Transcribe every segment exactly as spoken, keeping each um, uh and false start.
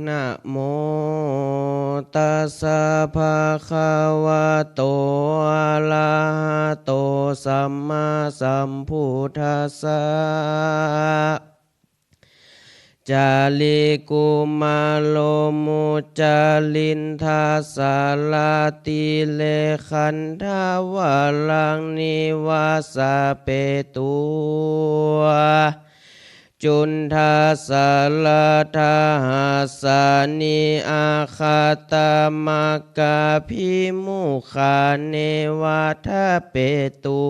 นะโมตัสสะภะคะวะโต อะระหะโต สัมมาสัมพุทธัสสะ จาริกุมารโล มุจจารินทะ สาระติเลขันทะ วะรัง นิวาสะเปตุ จุณฑา สาระทะ หัสสานิ อาคาตะ มะกะ ภิมุขะ เนวะทะเปตุ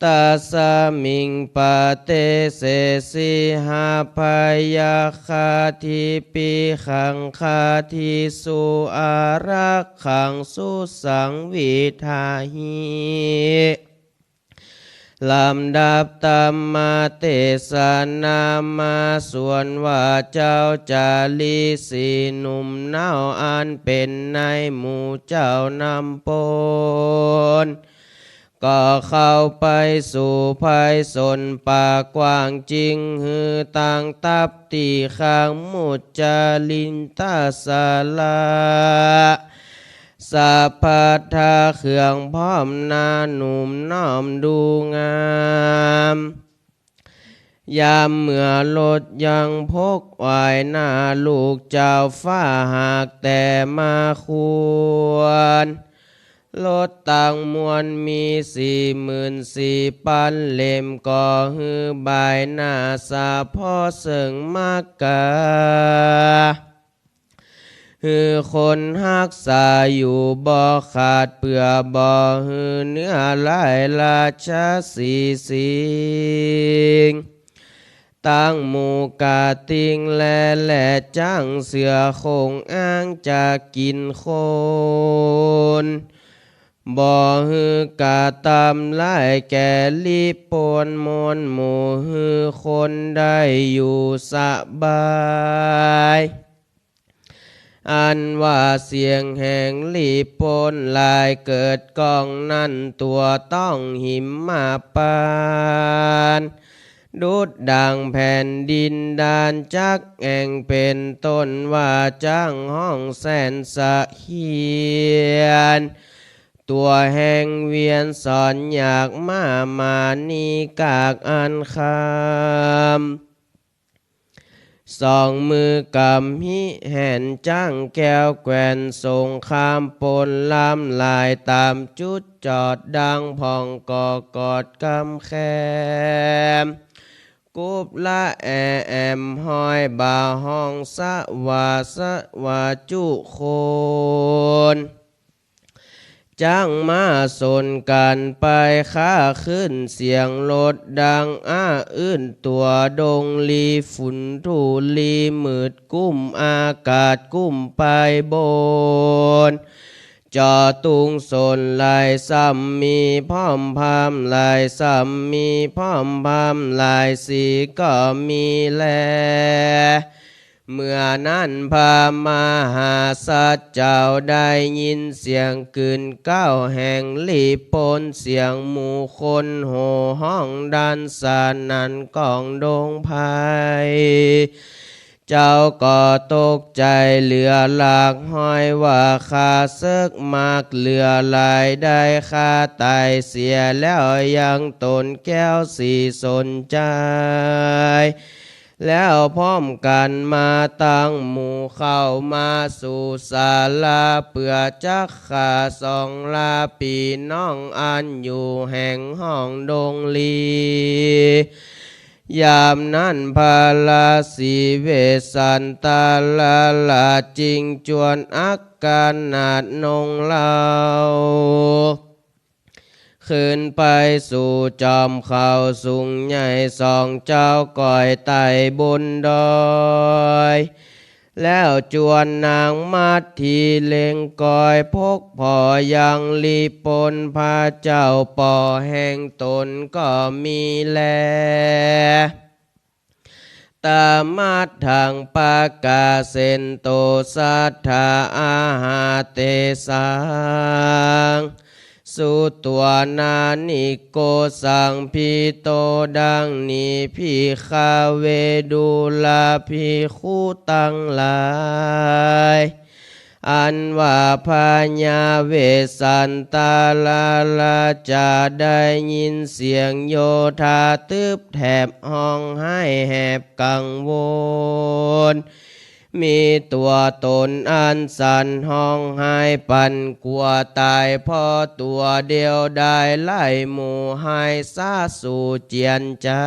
ตัสสะมิง ปะเตเสสิ หะ พะยะคาทิ ปิ ขังคาทิสุ อารักขัง สุ สัง วิทาหิ ลำดับธรรมเตสนามาสวดว่า เจ้าจารีสีหนุ่มเนาอันเป๋นนายหมู่เจ้านำปน ก็เข้าไปสู่ไพศาลป่ากว้าง จึงหื้อตั้งทัพตี้ข้างมุจจารินทะ สาระ สะพะทะ เครื่องพร้อมนานุ่มน้อมดูงาม ยามเมื่อรถยังพกไหว้หน้าลูกเจ้าฟ้า หากแต่มาควร รถตังมวลมีสี่หมื่นสี่ปันเล่ม ก็หื้อบายหน้าสะเพาะเซิ่งมะกา หื้อคนฮักษาอยู่บ่ขาดเปื้อ บ่หื้อเหนือลายราชสีห์สิงห์ ตังหมู่กะติงแล แหละจ๊างเสือโคร่งอ้างจะกิ๋นคน บ่หื้อกระตำร้ายแก่ลีปนมนหมู่ หื้อคนได้อยู่สบาย อันว่าเสียงแห่งลีปนลายเกิดก้องนั้น ตั๋วต้องหิมมาปาน ดุจดั่งแผ่นดินด้านจักแอ่ง เป๋นต้นว่าจ๊างฮ้องแสนสะเฮียน ตั๋วแห่งเวียนสอนอยากมา มานีกากอันคำ สองมือกำหิแหนจ๊างแก้วแกว่นสงครามปนลำลายต๋ามจุดจอดดังผ่องก่อกอดกำแคม กุบละแอแอมห้อยบ่าฮ้องสะหว่าสะหว่าจุคน จ๊างม้าสนกั๋นไปข้าขึ้น เสียงรถดังอ้าอื้น ตั๋วดงลีฝุ่นธุลีมืดกุ้ม อากาศกุ้มไปบน จอตุงสนหลายซ้ำมีพร่อมพาม หลายซ้ำมีพร่อมพาม หลายสีก็มีแล เมื่อนั้นพระมหาสัตว์เจ้าได้ยินเสียงกืนเกล้าแห่งลีปน เสียงหมู่คนโห่ฮ้องดันสนั่นก้องดงไพร เจ้าก็ตกใจ๋เหลือหลากห้อยว่า ข้าเสิกมากเหลือหลาย ได้ฆ่าต๋ายเสียแล้วยังต๋นแก้วสีสนใจ๋ แล้วพร้อมกั๋นมาตังหมู่เข้ามาสู่ศาลา เปื้อจักฆ่าสองราปี้น้องอันอยู่แห่งห้องดงลี ยามนั้นพระราศีเวสสันตราชจึงจวนอักขนาถนงเล่า ขึ้นไปสู่จอมเขาสูงใหญ่ สองเจ้าก้อยไต่บนดอย แล้วจวนนางมัทธีเล็งกอย พกผ่อยังลีปน พระเจ้าป้อแห่งต๋นก็มีแล ตมัทธัง ปะกาเสนโต สัทธา อาหาเตสัง สุตวานานิโก สังฆัตโต ดังนี้ ภิกขะเว ดูราภิกขุตังหลาย อันว่าพญาเวสสันตะละราชาได้ยินเสียงโยธาตึบแถบฮ้องไห้แหบกังวล มีตั๋วต๋นอันสั่นฮ้องไห้ปั่นกั๋วต๋าย เพราะตั๋วเดียวได้ไล่หมู่ไห้สาสูเจียนจา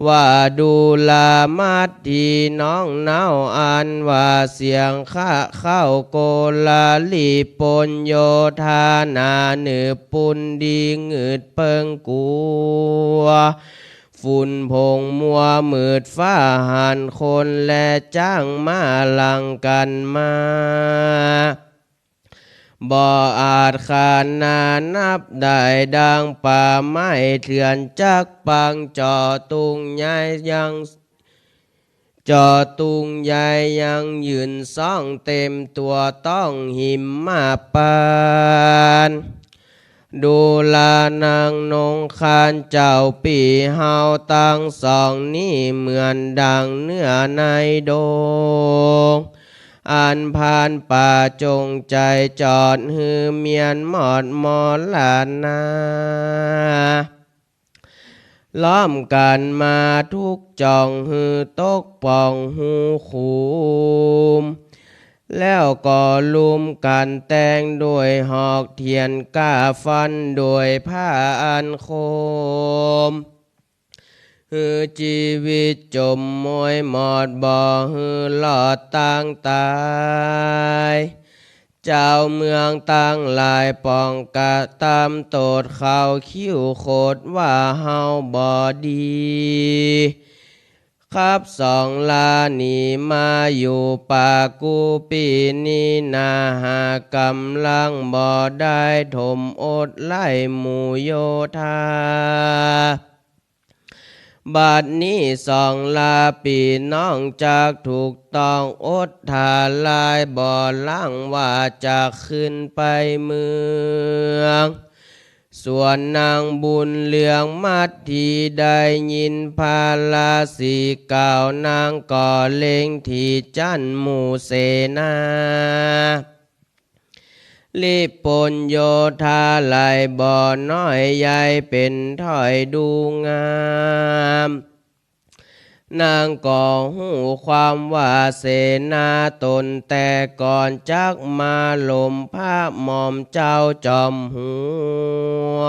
ว่าดูรามัตถีน้องเนา อันว่าเสียงขะเข้าโกลาหลีปนโยธาหนาหนึบปุนดีหงืดเปิงกั๋ว ฝุ่นผงมัวมืดฟ้าหัน คนและจ๊างม้าหลั่งกั๋นมา บ่อาจขานนานับได้ ดังป่าไม้เถื่อนจักปัง จ่อตุงใหญ่ยัง จ่อตุงใหญ่ยังยืนซ่องเต็มตั๋วต้องหิมมาปาน ดูรานางนงคานเจ้าปี้เฮาตังสองนี้ เหมือนดังเนื้อในดง อันพรานป่าจงใจจอด หื้อเมียนมอดมอลนา ล้อมกั๋นมาทุกจ่อง หื้อตกป่องฮูขุม แล้วก็ลุมกั๋นแต่งด้วยหอกเถียน ก้าฟันด้วยผ้าอันคม หื้อจีวิตจมมวยหมอด บ่หื้อรอดตังต๋าย เจ้าเมืองตังหลายป่องกระตำโต้ษเขาคิ้วขด ว่าเฮาบ่ดี ขับสองลาหนีมาอยู่ป่ากู้ปี้นี้นา หากกำลังบ่ได้ถมอดไล่หมู่โยธา บัดนี้สองลาปี้น้องจักถูกต้องอดถ้าลาย บ่ลังว่าจักขึ้นไปเมือง ส่วนนางบุญเรืองมัตถีได้ยินพระราศีกล่าว นางก็เล็งถีจั้นหมู่เสนา ลิปนโยธาไล่บ่น้อยใหญ่ เป๋นถ้อยดูงาม นางก็ฮู้ความว่าเสนาต๋นแต่ก่อน จักมาหล่มพระหม่อมเจ้าจอมหัว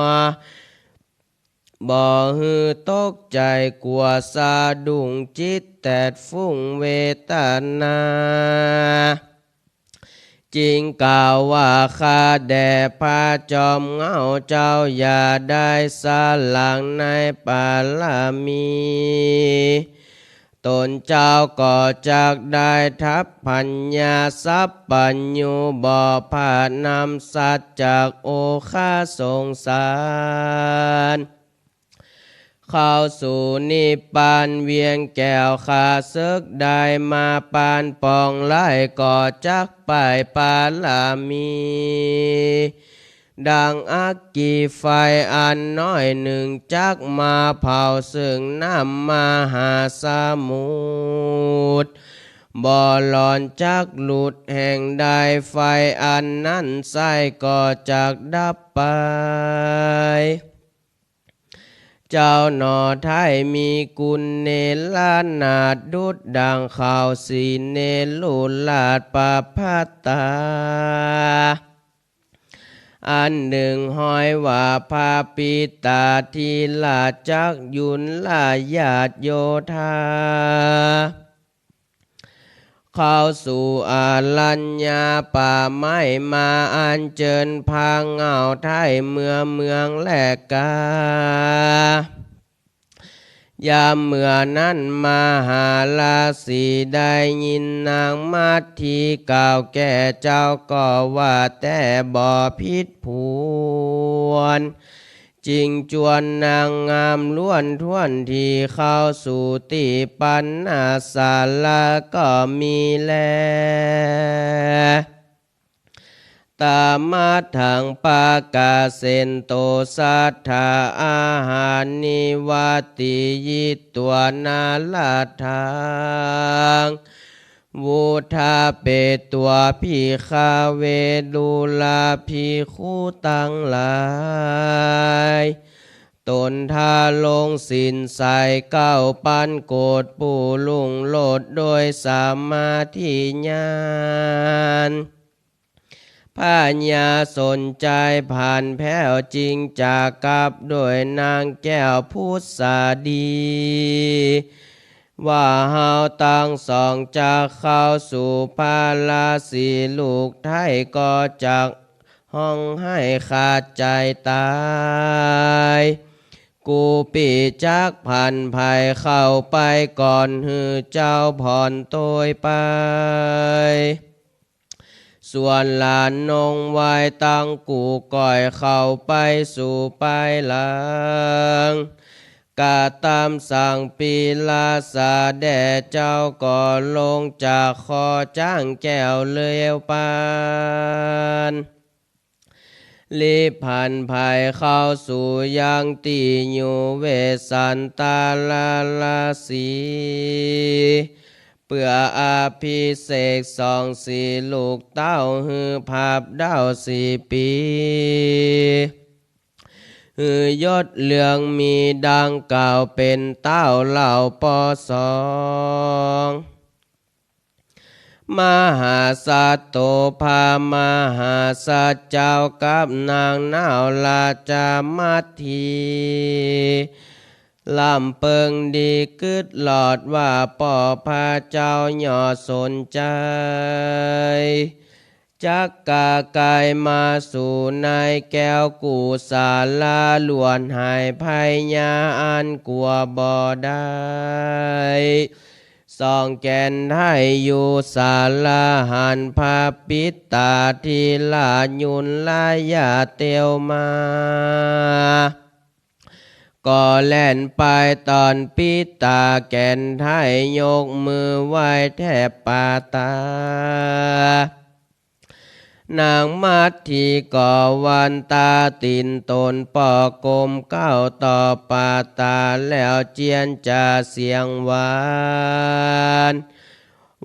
บ่หื้อตกใจ๋กั๋วสะดุ้งจิตแตดฟุ้งเวตนา จึงกล่าวว่า ข้าแด่พระจอมเหง้าเจ้า อย่าได้สะหลางในปาระมี ต๋นเจ้าก็จักได้ทัพพัญญาสัพพัญญู บ่พลาดนำสัตว์จากโอฆะสงสาร เข้าสู่นิพพานเวียงแก้ว ข้าเสิกได้มาปานป่องไล่ ก็จักป้ายปาระมี ดังอัคคีไฟอันน้อยนึ่ง จักมาเผาซึ่งน้ำมหาสมุทร บ่หล่อนจักหลุดแห่งใด ไฟอันนั้นไส้ก็จักดับไป เจ้าหน่อไท้มีกุณเนรนาถ ดุจดั่งข้าวสีเนรุราชประภัตตา อันนึ่งฮ้อยว่าพระปิตาธิราชจักยุลญาติโยธา เข้าสู่อรัญญาป่าไม้มา อัญเจิญพระเหง้าไท้เมือเมืองแลกา ยามเมื่อนั้นมหาราศีได้ยินนางมัตถีกล่าวแก่เจ้าก็ว่าแต๊บ่ผิดผวน จึงจวนนางงามล้วนถ้วนตี้เข้าสู่ตี้ปัณณศาลาก็มีแล ตามัทธัง ปะกาเสนโต สัตถา อาหานิวาติ ยิตวา นารัทธัง วุฑฒาเปตวา ภิกขะเว ดูราภิกขุตังหลาย ตนทรงศีลใสเก้าปันโกศ ผู้รุ่งโรจน์โดยสมาธิญาณ ผญาสนใจผันแผ้ว จึงจะกลับโดยนางแก้วผุสสาดี ว่าเฮาตังสองจักเข้าสู่พระราศี ลูกไท้ก็จักฮ้องไห้ขาดใจ๋ต๋าย กุปิจักผันไผเข้าไปก่อน หื้อเจ้าผ่อนโตยไป ส่วนหลานนงไหว้ตังกู่ก้อย เข้าไปสู่ปายหลัง กระตำสั่งปิลาสาแด่ เจ้าก็ลงจากคอจ๊างแก้วเร็วปาน รีบผันไผเข้าสู่ยังตี้อยู่ เวสสันตราสี เปื้ออภิเษกสองสีลูกเต้า หื้อผับเด้าสี่ปี๋ หื้อยศเรืองมีดังกล่าว เป๋นเต้าเล่าปอสอง มหาสัตโต พระมหาสัตว์เจ้ากับนางนาวราชมัตถี ร่ำเปิงดีกึ๊ดลอดว่า ป้อพระเจ้าหย่อสนใจ๋ จักกาไกลมาสู่ในแก้วกุสาลา ลวดหายภัยยาอันกั๋วบ่ได้ สองแก่นไท้อยู่สาลาหัน พระปิตาธิราชยุลยาเตียวมา ก็แล่นไปตอนปิตาแก่นไท้ ยกมือไหว้แทบปาต๋า นางมัตถีก็วันตาตี๋นตน ป้อก้มเก้าต่อปาต๋า แล้วเจียนจ๋าเสียงหวาน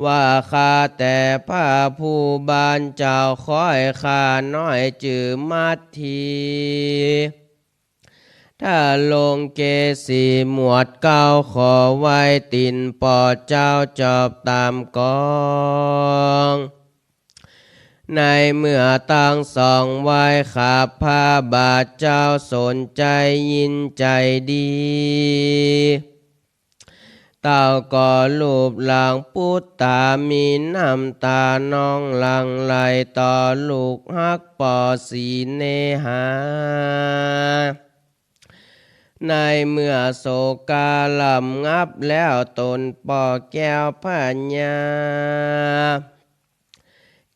ว่า ข้าแต่พระผู้บานเจ้า ข้อยข้าน้อยจื้อมัตถี ถ้าลงเกสีหมวดเกล้า ขอไหว้ตี๋นป้อเจ้าจอบต๋ามกอง ในเมื่อตังสองไหว้ ข้าพระบาทเจ้าสนใจ๋ยินใจ๋ดี เต้าก็ลูบหลังปุตตา มีน้ำต๋านองหลั่งไหลต่อลูกฮักป้อสีเนหา ในเมื่อโศการ่ำงับแล้ว ตนป้อแก้วผญา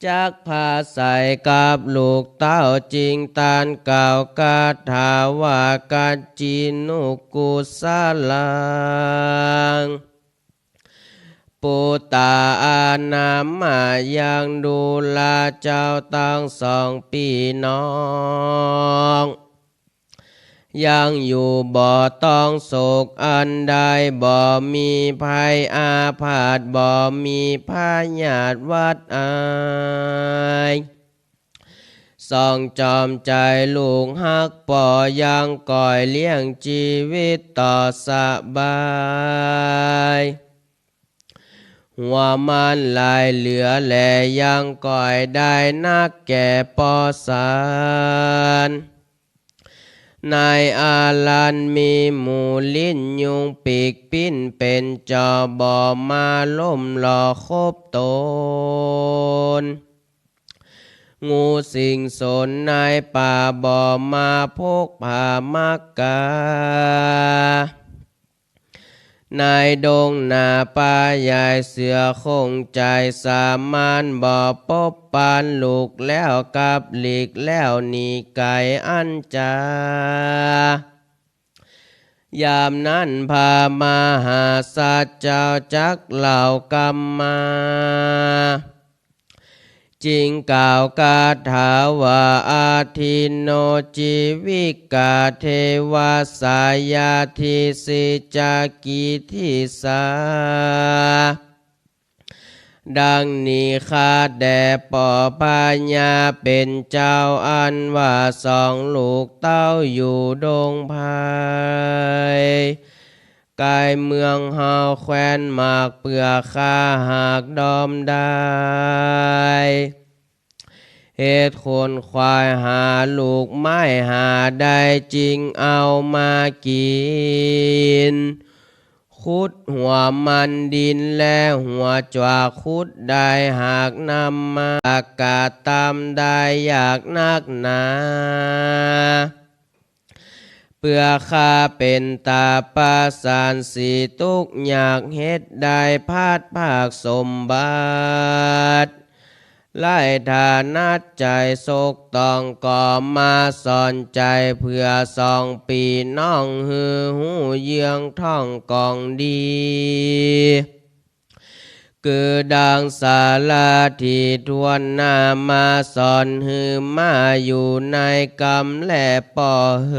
จักผาใสกับลูกเต้า จึงตรัสกล่าวคาถาว่า กัจจินุกุสะลัง ปุตตา อนามายัง ดูราเจ้าตังสองปี้น้อง ยังอยู่บ่ต้องโศกอันใด บ่มีภัยอาพาธ บ่มีพยาธิหวัดอาย สองจอมใจ๋ลูกฮักป้อ ยังก้อยเลี้ยงจีวิตต่อสบาย หัวมันหลายเหลือแล ยังก้อยได้นักแก่ป้อสาน ในอารัณฑ์มีหมู่ลิ้นยุงปีกปิ้นเป๋นจ่อ บ่มาล้มหล่อคบตน งูสิงสนในป่า บ่มาพกผ่ามักกา ในดงนาป่าใหญ่เสือคงใจ๋สามาน บ่ปบปานลูกแล้ว กับหลีกแล้วหนีไก๋อันจา ยามนั้นพระมหาสัตว์เจ้าจักเล่ากำมา จึงกล่าวคาถาว่า อาทินโน จีวิกา เทวาสา ยาทิสิจา กิทธิสา ดังนี้ ข้าแต่ป้อพญาเป๋นเจ้า อันว่าสองลูกเต้าอยู่ดงไพร ใก้เมืองเฮาแคว้นหมาก เปื้อข้าหากดอมได้ เหตุขนขวายหาลูกไม้หาได้ จึงเอามากิ๋น ขุดหัวมันดินและหัวจ๋วาขุดได้ หากนำมาประกาศตามได้ยากนักหนา เปื้อข้าเป๋นต๋าประสานสี ตุ๊กข์ยากเหตุใด พลัดพรากสมบัติ ไร้ถนัดใจ๋สกต้อง ก็มาสอนใจ๋เปื้อสองปี้น้อง หื้อฮู้เยืองท่องก่องดี คือดังสาระถีถ้วนหน้า มาสอนหื้อมาอยู่ในกำแลป้อเห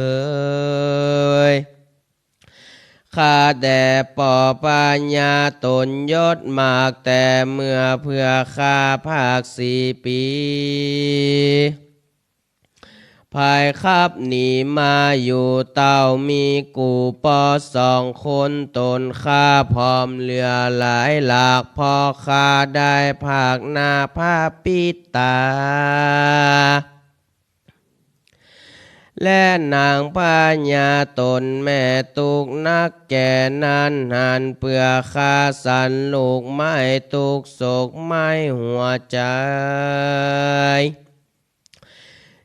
ย ข้าแต่ป้อพญา ต๋นยศมากแต่เมื่อ เปื้อข้าพรากสี่ปี๋ ผายขับหนีมาอยู่ เต้ามีกู้ป้อสองคน ต๋นข้าผอมเหลือหลายหลาก เพราะข้าได้พรากหน้าพระปิตา และนางพญาต๋นแม่ตุ๊กข์นักแก่นั้นหัน เปื้อข้าสันลูกไม้ตุ๊กข์โศกไม้หัวใจ๋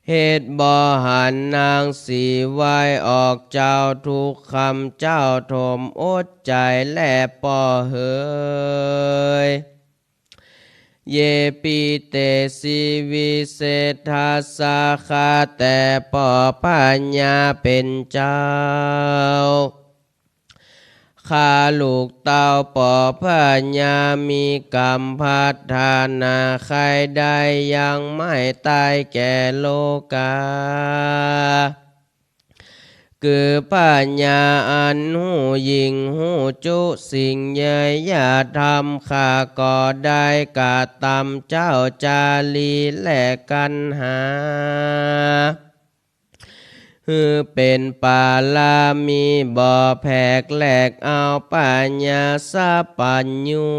เหตุบ่หันนางสีไหว้ออก เจ้าทุกข์คำเจ้าถมอดใจ๋แลป้อเหย เยปิเต สีวิเศษทัสสะ ข้าแต่ป้อพญาเป๋นเจ้า ข้าลูกเต้าป้อพญา มีกำปรารถนาใค่ได้ยังไม่ต๋ายแก่โลก๋า คือพญาอันฮู้ยิ่งฮู้จุสิ่งเยยยะธรรม ข้าก็ได้กระตำเจ้าจารีและกัณหา หื้อเป๋นปารามีบ่แผกแหลก เอาพญาสัพพัญญู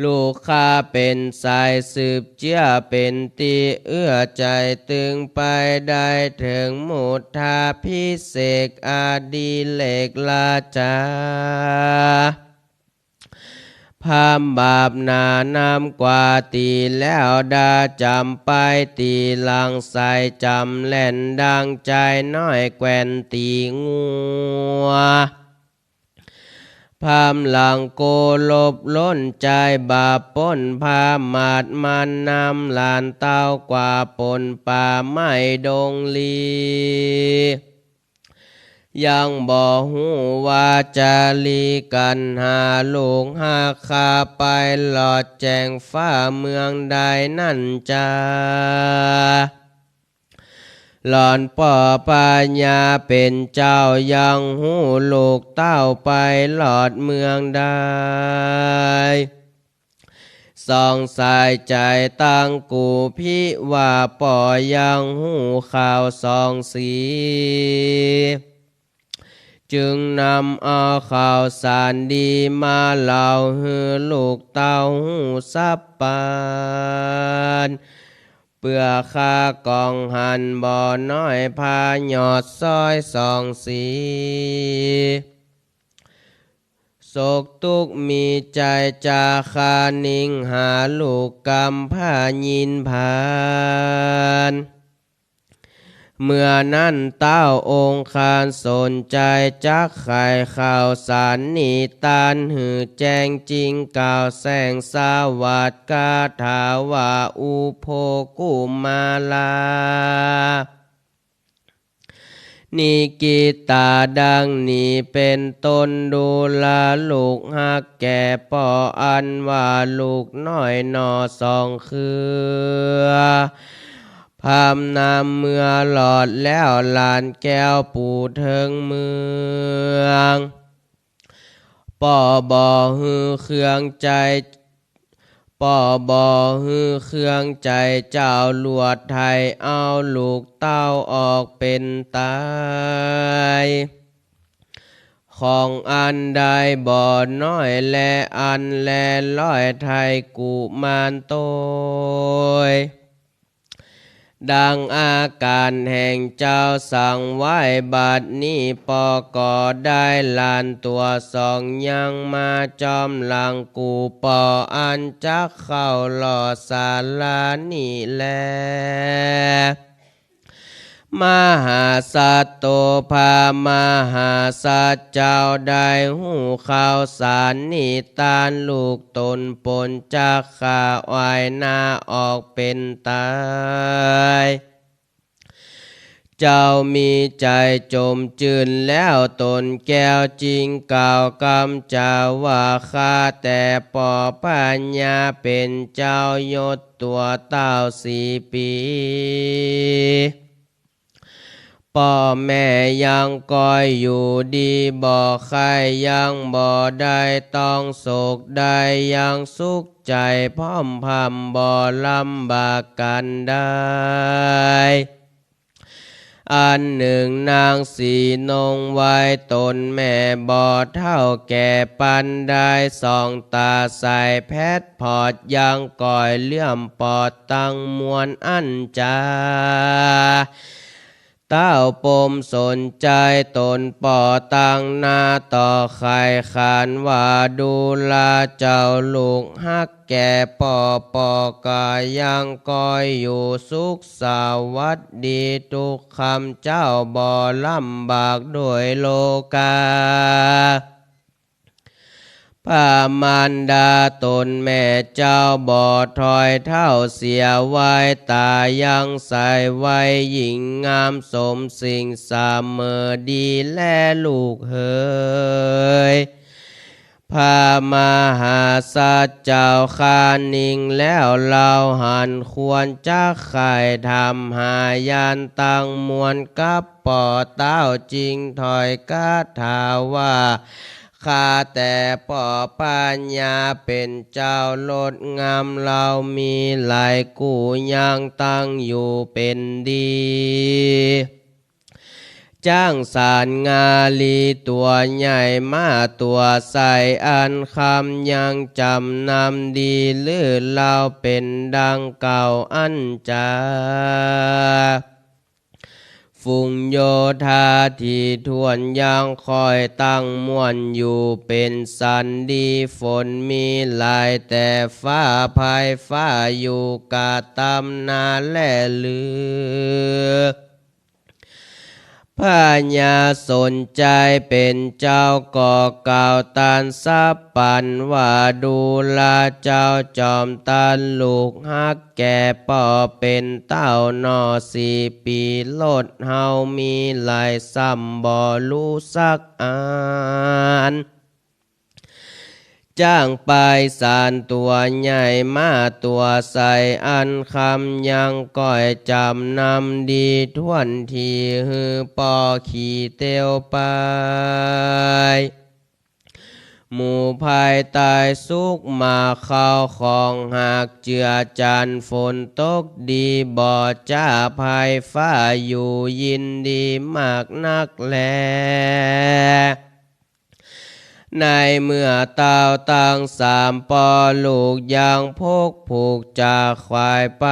ลูกข้าเป๋นสายสืบเจื้อ เป๋นตี้เอื้อใจ๋ตึงไป ได้เถิงมุทาภิเษกอดิเรกราชา พราหมณ์บาปหนานำกว่า ตี๋แล้วดาจ๋ำไป ตี๋หลังใส่จ๋ำแล่น ดังจายน้อยแกว่นตี๋งัว พราหมณ์หลังโกลบล้น จายบาปป๊น พราหมณ์มาดมันนำหลานเต้ากว่า ปนป่าไม้ดงลี ยังบ่ฮู้ว่าจารีกัณหา ลูกฮักข้าไปหลอดแจ้งฟ้าเมืองใดนั้นจา หล่อนป้อพญาเป๋นเจ้า ยังฮู้ลูกเต้าไปหลอดเมืองใด สองสายใจ๋ตังกู่พิว่าป้อยังฮู้ข่าวสองสี จึงนำเอาข่าวสารดีมาเล่าหื้อลูกเต้าฮู้สัพพัน เปื้อข้าก่องหันบ่น้อยพายอดซ้อยสองสี โศกตุ๊กข์มีใจ๋จาคะนิ่งหาลูกกำพร้ายินพาน เมื่อนั้นเต้าองคานสนใจ๋จักใค่ข่าวสารนิตานหื้อแจ้ง จึงกล่าวแสงสวัสดิ์คาถาว่า อุโภคุมารา เ นิกิตาดังนี้เป๋นต้น ดูราลูกฮักแก่ป้อ อันว่าลูกน้อยหน่อสองเครือ พราหมณ์นำเมือหลอดแล้ว หลานแก้วปู่เถิงเมือง ป้อบ่หื้อเครื่องใจ๋ ป้อบ่หื้อเครื่องใจ๋เจ้า ลวดไถ่เอาลูกเต้าออกเป๋นตาย ของอั้นได้บ่น้อยแลอันแล ร้อยไถ่กุมารโตย ดังอาก๋านแห่งเจ้าสั่งไว้ บัดนี้ป้อก็ได้หลานตั๋วสอง ยังมาจอมหลังกูป้อ อันจักเข้าล่อสารานี้แล มหาสัตว์โต พระมหาสัตว์เจ้าได้ฮู้ข่าวสารนี้ ต้านลูกต๋นปนจักฆ่าอ้อยหน้าออกเป๋นตาย เจ้ามีใจ๋จมจื้นแล้ว ต๋นแก้วจึงกล่าวกำจ๋าว่า ข้าแต่ป้อพญาเป๋นเจ้ายศตั๋วเต้าสี่ปี๋ ป้อแม่ยังก้อยอยู่ดีบ่ไข้ ยังบ่ได้ต้องโศก ได้ยังสุขใจ๋พร่อมพร่ำ บ่ลำบากกั๋นใด อันนึ่งนางสีนงไว้ ต๋นแม่บ่เฒ่าแก่ปานใด ส่องต๋าใสแผดผอด ยังก้อยเลื่อมปอดตังมวลอั้นจา เต้าปมสนใจ๋ต๋นป้อตังหน้าต่อใค่ขานว่า ดูราเจ้าลูกฮักแก่ป้อ ป้อก็ยังก้อยอยู่สุขสวัสดีทุกค่ำ เจ้าบ่ลำบากโดยโรคา พระมารดาต๋นแม่เจ้าบ่ถอยเฒ่าเสีย ไหว้ต๋ายังใสไหว้หญิงงามสมสิ่งเสมอดีแลลูกเหย พระมหาสัตว์เจ้าข้านิ่งแล้ว เฮาหันควรจักใค่ถามหาญาณตังมวลกับป้อเต้า จึงถอยคาถาว่า ข้าแต่ป้อพญาเป๋นเจ้าลดงาม เฮามีหลายกู้ยังตั้งอยู่เป๋นดี จ้างสารงาลีตั๋วใหญ่มาตั๋วใส่ อันคำยังจ๋ำนำดี ลือเฮาเป๋นดังเก่าอั้นจา ฝูงโยธาถี่ถ้วนยังค่อยตั้งม่วนอยู่เป๋นสันดี ฝนมีหลายแต่ฟ้าภัยฟ้าอยู่กะตำนาแลลือ พญาสนใจ๋เป๋นเจ้าก็กล่าวตานสัพพันธ์ว่า ดูราเจ้าจอมตานลูกฮักแก่ป้อเป๋นเต้าหน่อสี่ปี๋ ลดเฮามีหลายซ้ำบ่ฮู้สักอัน จ้างไปสารตั๋วใหญ่มาตั๋วใส่ อันคำยังก้อยจ๋ำนำดีถ้วนที หื้อป้อขี่เตียวไป หมู่ภัยตายสุกมาเข้าของหากเจือจัน ฝนตกดีบ่จ้าภัยฟ้าอยู่ยินดีมากนักแล ในเมื่อเต้าตังสามป้อลูกยังพกผูกจ่าขวายไป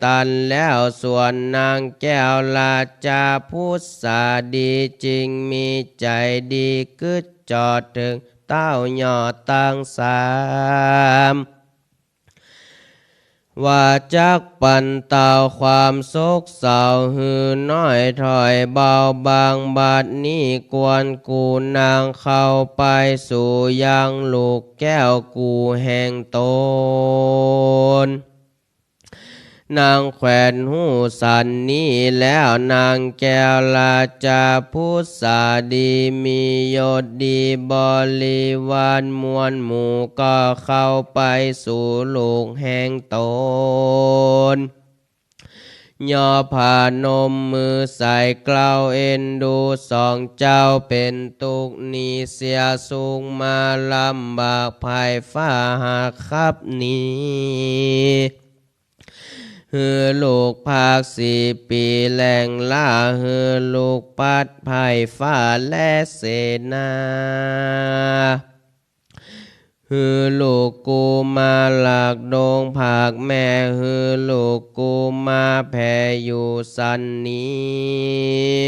ตันแล้ว ส่วนนางแก้วราชาพุทธาดีจึงมีใจ๋ดีกึ๊ดจอดเถิงเต้ายอดตังสาม ว่าจักปันเตาความโศกเศร้าหื้อน้อยถ้อยเบาบาง บัดนี้ควรกู้นางเข้าไปสู่ยังลูกแก้วกู้แห่งต๋น นางแควนฮู้สันนี้แล้ว นางแก้วราชาพุสสาดี มียศดี บริวารมวลหมู่ ก็เข้าไปสู่ลูกแห่งตน ย่อผ้านมมือใส่เกล้า เอ็นดูสองเจ้า เป๋นตุ๊กข์หนีเสียสุขมา ลำบากไพร่ฟ้าหากขับหนี หื้อลูกพักสี่ปี๋แลงล่า หื้อลูกปัดไพร่ฟ้าและเสนา หื้อลูกกู้มาหลากดงผากแม่ หื้อลูกกู้มาแผ่อยู่สันนี้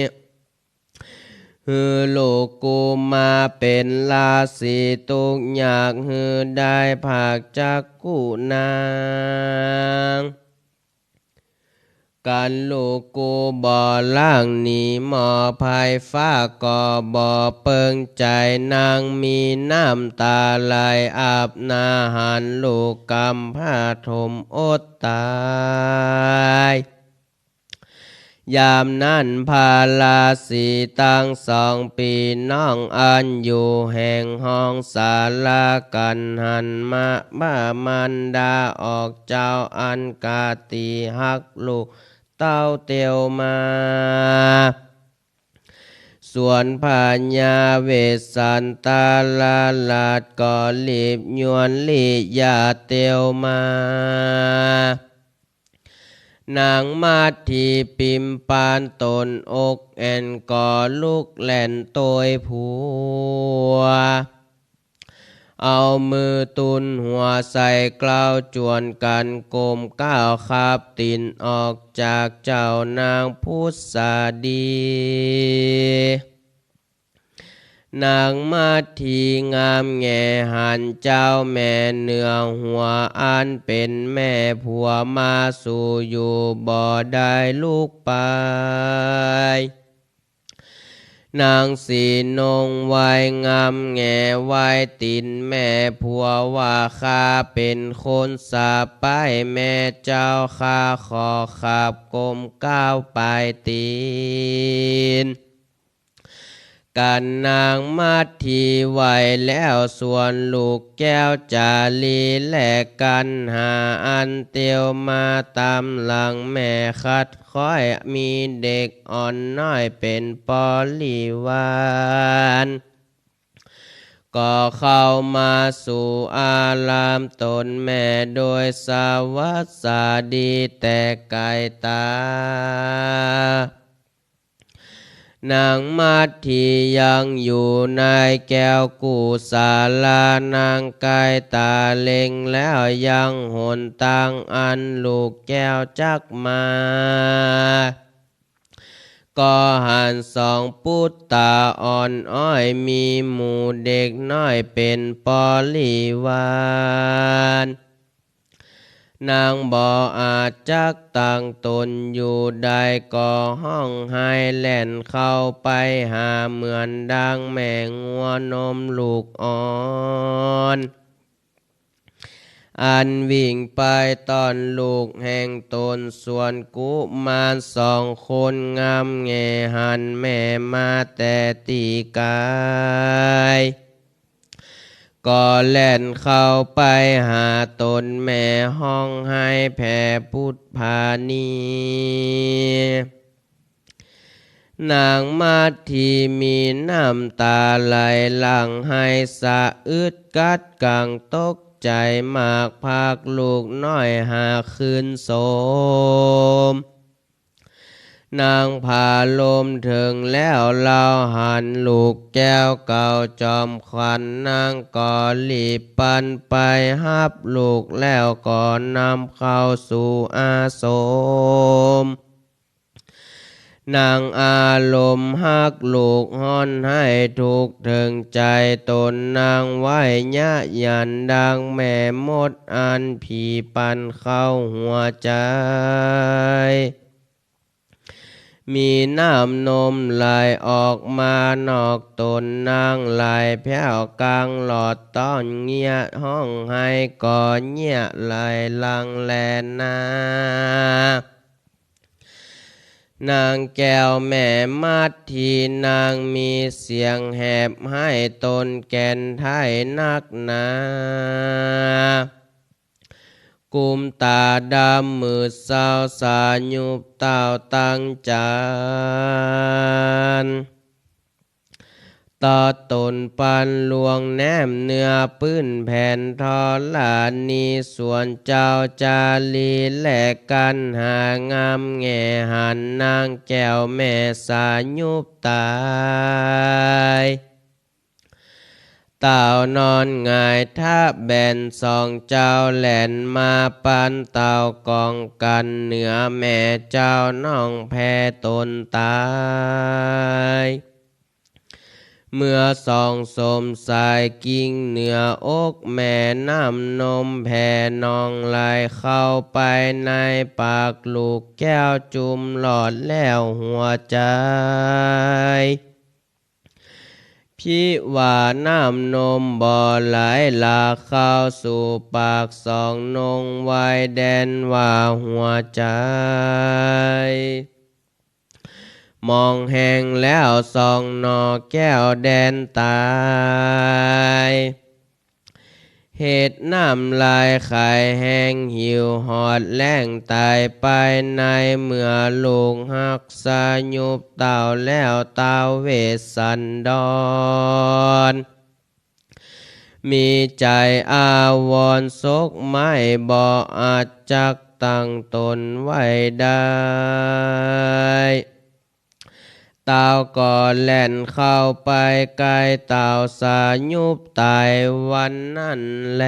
หื้อลูกกู้มาเป๋นราศีตุ๊กข์ยาก หื้อได้ผากจักขุนาง กั๋นลูกกู้บ่ล่างหนีหม้อไพร่ฟ้าก็บ่เปิงใจ๋ นางมีน้ำต๋าไหลอาบหน้าหัน ลูกกำพร้าถมอดต๋าย ยามนั้นพระราศีตังสองปี้น้อง อันอยู่แห่งห้องศาลากั๋น หันมาบ้ามารดาออกเจ้า อันกติฮักลูกเต้าเตียวมา ส่วนพญาเวสสันตราราชก็รีบยวนริยาเตียวมา นางมัทธีปิมปานต๋นอกแอ่น ก็ลุกแล่นโตยผัว เอามือตุ๊นหัวใส่เกล้าจวนกั๋น ก้มเกล้าขับตี๋นออกจากเจ้านางพุสสาดี นางมัทธีงามแง่หันเจ้าแม่เหนือหัว อันเป๋นแม่ผัวมาสู่อยู่บ่ได้ลุกไป นางสีนงไหว้งามแง่ไหว้ตี๋นแม่ผัวว่า ข้าเป๋นคนสาใป๊ แม่เจ้าข้าขอขับก้มเกล้าปายตี๋น กั๋นนางมัทธีไหว้แล้ว ส่วนลูกแก้วจารีและกัณหา อันเตียวมาต๋ามหลังแม่ขัดค้อย มีเด็กอ่อนน้อยเป๋นบริวาร ก็เข้ามาสู่อารามต๋นแม่โดยสวัสดีแต่ไก๋ต๋า นางมัทธียังอยู่ในแก้วกุสาลา นางไก๋ต๋าเล็งแล้วยังหนตางอันลูกแก้วจักมา ก็หันสองปุตตาอ่อนอ้อย มีหมู่เด็กน้อยเป๋นบริวาร นางบ่อาจจักตั้งต๋นอยู่ได้ ก็ฮ้องไห้แล่นเข้าไปหา เหมือนดังแม่งัวนมลูกอ่อน อันวิ่งไปต้อนลูกแห่งต๋น ส่วนกุมารสองคนงามแง่หันแม่มาแต่ตี้ไก๋ ก็แล่นเข้าไปหาต๋นแม่ฮ้องไห้แผ่ปุทธานี นางมัทธีมีน้ำต๋าไหลหลั่งไห้สะอึดกั๊ดกั๋งตกใจ๋มาก พรากลูกน้อยหากคืนโสม นางผาลมเถิงแล้ว ลาวหันลูกแก้วเก่าจอมขวัญ นางก็รีบปันไปฮับลูกแล้ว ก็นำเข้าสู่อาสม นางอารมณ์ฮักลูกฮ้อนไห้ทุกข์เถิงใจ๋ต๋น นางไหว้ยะหยันดังแม่มดอันผีปันเข้าหัวใจ๋ มีน้ำนมไหลออกมานอกต๋น นางไหล่แผ้วก๋างหลอด ต้อนเยียะฮ้องไห้ก่อเยียะ ไหล่หลั่งแลนา นางแก้วแม่มัด ตี้นางมีเสียงแหบไห้ตนแก่นไท้นักหนา กุมต๋าดำมืดเซา สายุบเต้าตั้งจันทร์ ตอดต๋นปันลวงแนมเนื้อปื้นแผ่นธรณี ส่วนเจ้าจารีแลกั๋นหางามแง่หัน นางแก้วแม่สายุบต๋าย เต้านอนหงายทะแบน สองเจ้าแล่นมาปันเต้ากองกั๋น เหนือแม่เจ้าน้องแผ่ต๋นต๋าย เมื่อสองสมสายกิ่งเหนืออก แม่น้ำนมแผ่นองไหลเข้าไปในปากลูกแก้ว จุ่มหลอดแล้วหัวใจ๋ พิว่าน้ำนมบ่ไหลหลากเข้าสู่ปาก สองนงไว้แดนว่าหัวใจ๋ มองแหงแล้วสองหน่อแก้วแดนต๋าย เหตุน้ำลายไขแหงหิวหอดแล้งต๋ายไปใน เมื่อลูกฮักสายุบเต้าแล้ว ท้าวเวสสันดร มีใจ๋อาวรณ์โศกไหม้ บ่อาจจักตั้งต๋นไว้ได้ เต้าก็แล่นเข้าไปใก้เต้าสายุบต๋ายวันนั้นแล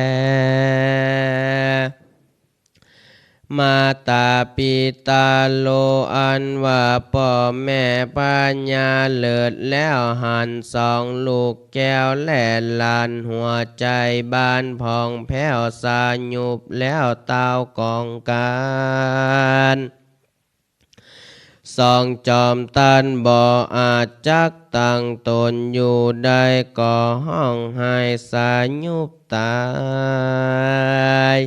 มาตาปิตาโล อันว่าป้อแม่พญาเลิศแล้ว หันสองลูกแก้วแลหลาน หัวใจ๋บานผ่องแผ้ว สายุบแล้วเต้ากองกั๋น สองจอมตันบ่อาจจักตั้งต๋นอยู่ได้ ก็ฮ้องไห้สายุบต๋าย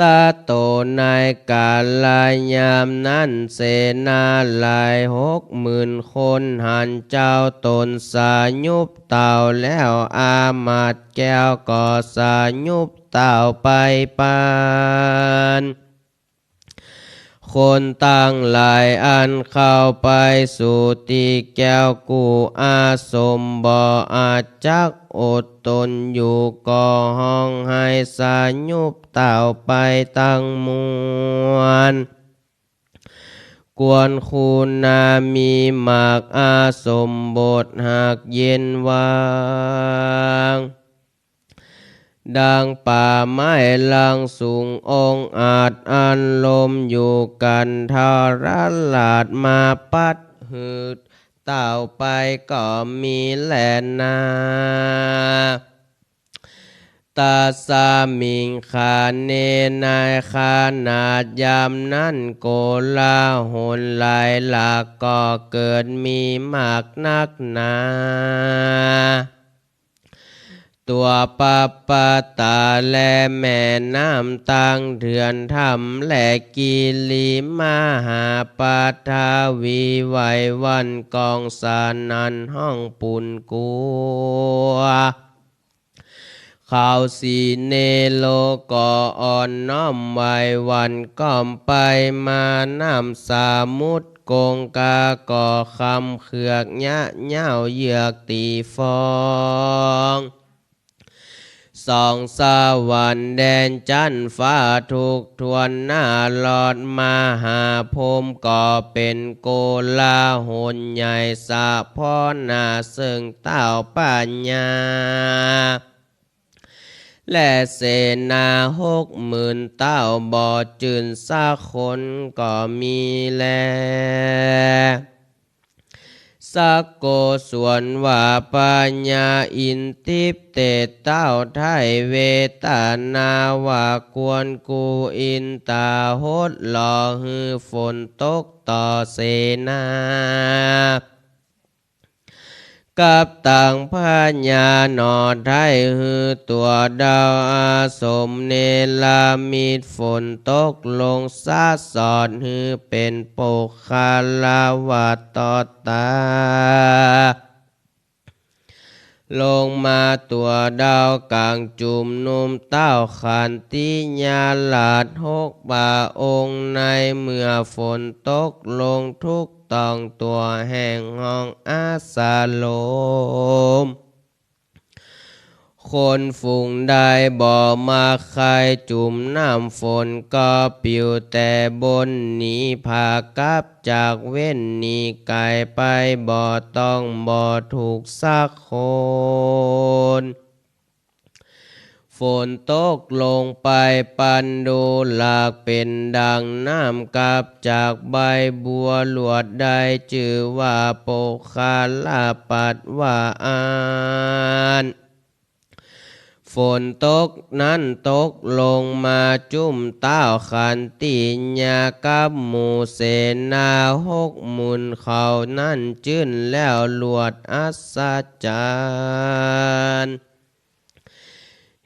ตะโตในกาลยามนั้น เสนาหลายหกหมื่นคน หันเจ้าต๋นสายุบเต้าแล้ว อามาตย์แก้วก็สายุบเต้าไปปัน คนตังหลายอันเข้าไปสู่ตี้แก้วกู้อาสม บ่อาจจักอดต๋นอยู่ ก็ฮ้องไห้สายุบเต้าไปตังมวล กวนคูนามีหมากอาสมบทหากเย็นวาง ดังป่าไม้หลังสูงองอาจ อันลมอยู่กันทรราช มาปัดหืดเต้าไปก็มีแลนา ตัสสมิงขเณ ในขณะยามนั้น โกลาหลหลายหลากก็เกิดมีมากนักหนา ตั๋วปะปะตาและแม่น้ำตังเถื่อนถ้ำและกิริมหาปทวี ไหว้หวั่นก้องสนั่นฮ้องปูนกั๋ว เขาสีเนโรก็อ่อนน้อมไหว้หวั่นก้อมไปมา น้ำสมุทรกงกาก็คำเขือกเยียะเย้าเยือกตี้ฟอง สองสวรรค์แดนจั๊นฟ้าทุกทวนหน้า ลอดมหาพรหมก็เป๋นโกลาหลใหญ่สะเพาะหน้า เซิ่งเต้าปัญญา และเสนาหกหมื่นเต้าบ่จื้นสักคนก็มีแล สกโกศวรว่า ปัญญาอินทิพย์เตศเต้าไท้เวทนาว่า ควรกูอินตาหดหล่อหื้อฝนตกต่อเสนา กับตังพญาหนอ ไท้หื้อตั๋วเดาอาสมเนรมิตฝนตกลงสะสอดหื้อเป๋นปุคคละวัตตอตตา ลงมาตั๋วเดาก๋างจุมนุมเต้าขันติยราชหกปะองค์ ในเมื่อฝนตกลงทุกต้องตั๋วแห่งห้องอาสาลม คนฝูงใดบ่มักใค่จุ่มน้ำฝนก็ปิวแต่บนหนี ผากลับจากเว้นหนีไก๋ไป บ่ต้องบ่ถูกสักคน ฝนตกลงไปปันดูหลากเป๋นดังน้ำกลับจากใบบัวหลวดได้จื้อว่าปุคคละปัตตวาอัน ฝนตกนั้นตกลงมาจุ่มเต้าขันติยากับหมู่เสนาหกหมื่นเขานั้นจื้นแล้วหลวดอัศจรรย์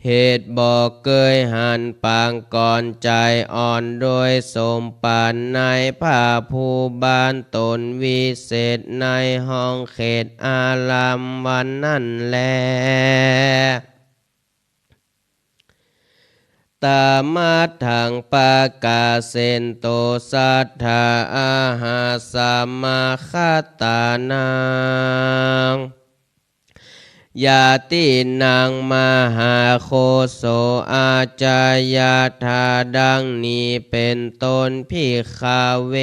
เหตุบ่เกยหันปางก่อน ใจ๋อ่อนโดยสมปานในพระผู้บานต๋นวิเศษในห้องเขตอารามวันนั้นแล ตะมัทธังปะกาเสนโต สัตถาอาหาสมะคะตานัง ญาตินัง มหาโคโส อาจาญาถา ดังนี้เป๋นต้น ภิกขะเว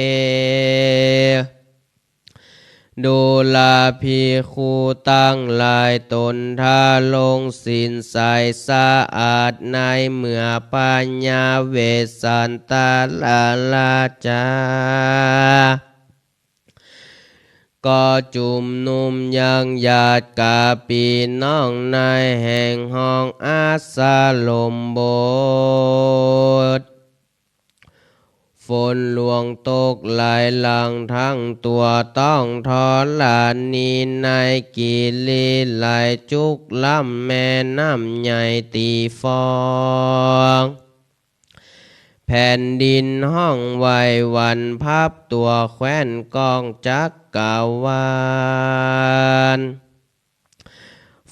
ดูราภิกขุตังหลาย ตนทาลงศีลใสสะอาดในเมื่อพญาเวสสันตะราชา ก็จุมนุมยังญาติกาปี้น้องในแห่งห้องอาสาลมบท ฝนหลวงตกไหลหลั่งทั้งตั๋วต้องธรณีในกิริไหลจุกล้ำแม่น้ำใหญ่ตี๋ฟอง แผ่นดินฮ้องไหว้หวั่นพับตั๋วแคว้นกองจักรวาล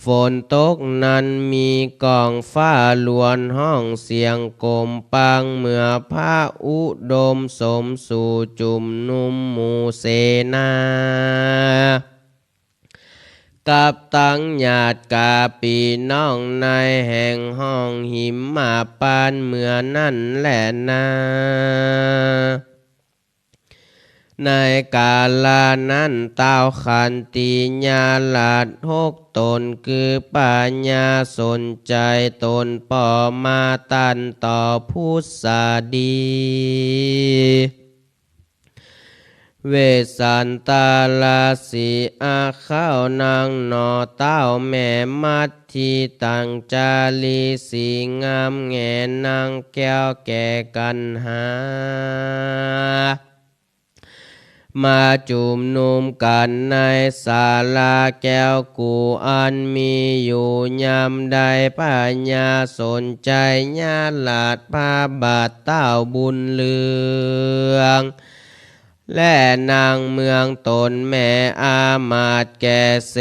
ฝนตกนั้นมีก้องฟ้าลวนฮ้องเสียงกมปัง เมื่อพระอุดมสมสู่จุมนุมหมู่เสนา กับตังญาติกาปี้น้องในแห่งห้องหิมมาปานเมื่อนั้นแลนา ในกาละนั้นเต้าขันติยราชหกต๋น คือพญาสนชัยต๋นป้อมาต้านต่อพุทธาดี เวสสันตะราชสีห์อาเข้านังหนอ เต้าแม่มัทธิตัง จารีสีงามแงนางแก้วแก่กัณหา มาจุมนุมกั๋นในศาลาแก้วกู่อันมีอยู่ยามใด พญาสนชัยยราชพระบาทเต้าบุญเหลือง และนางเมืองต๋นแม่อามาตย์แก่เส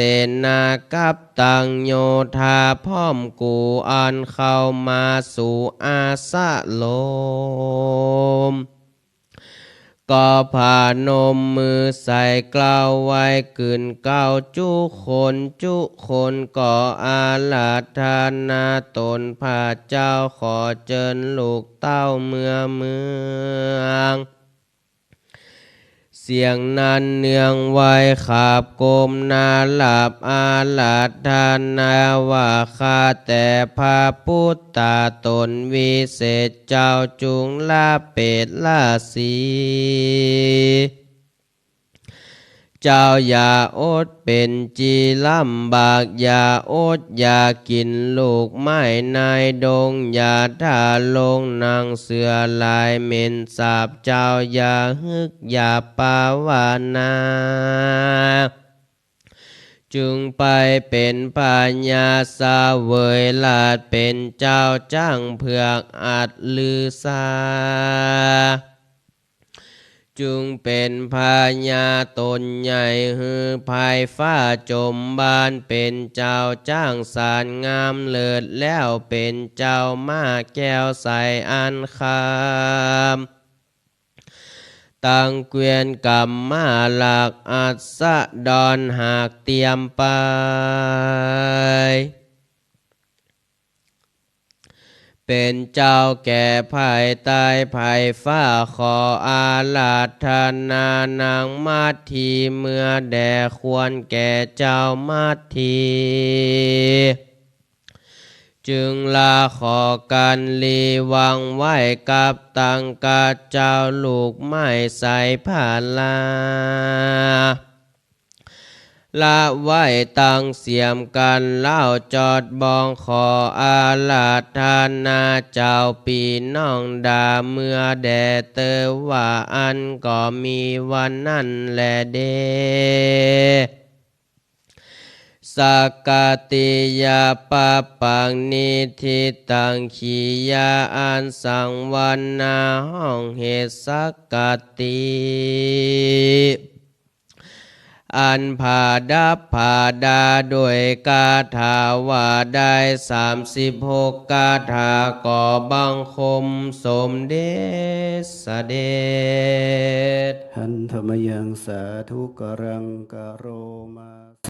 นากับตังโยธาพร้อมกู่อันเข้ามาสู่อาสาลม ก็ผนมมือใส่กล่าวไหว้ขึ้นเก้าจุคน จุคนก็อาราธนาต๋นพระเจ้า ขอเจิญลูกเต้าเมือเมือง เสียงนั้นเนืองไวขาบกมนาหลับอาราธนาว่า ข้าแต่พระปุทธาต๋นวิเศษเจ้า จุ่งละเปตละสี เจ้าอย่าอดเป๋นจี๋ลำบาก อย่าอดอย่ากิ๋นลูกไม้ในดง อย่าถ้าลงหนังเสือลายเหม็นสาบ เจ้าอย่าฮึกอย่าปาวนา จึงไปเป๋นพญาเสวยราชย์ เป๋นเจ้าจ๊างเผือกอัศลือสา จึงเป๋นพญาต๋นใหญ่ หื้อไพฟ้าจมบาน เป๋นเจ้าจ๊างสารงามเลิศ แล้วเป๋นเจ้าม้าแก้วใสอันคำ ตังเกวียนกำม้าหลาก อัสดรหากเตียมไป เป๋นเจ้าแก่ไพใต้ไพฟ้า ขออาราธนา นางมัทธีเมื่อแด่ควรแก่เจ้ามัทธี จึงลาขอกัณฑ์ลี วางไว้กับตังกัจเจ้าลูกไม้ใสผาลา ละไว้ตังเสียมกั๋น เล่าจอดบอง ขออาราธนาเจ้าปี้น้องดา เมื่อแด่เตอว่าอั้น ก็มีวันนั้นแลเด้ สักกาติยาปปังนิทิตัง ขียาอันสังวรรณา ห้องเหตุสักกาติ อันผาดับผาดาด้วยคาถาว่าได้สามสิบหกคาถา ก็บังคมสมเด็จเสด็จ หันธมยังสาธุกรังกะโรมา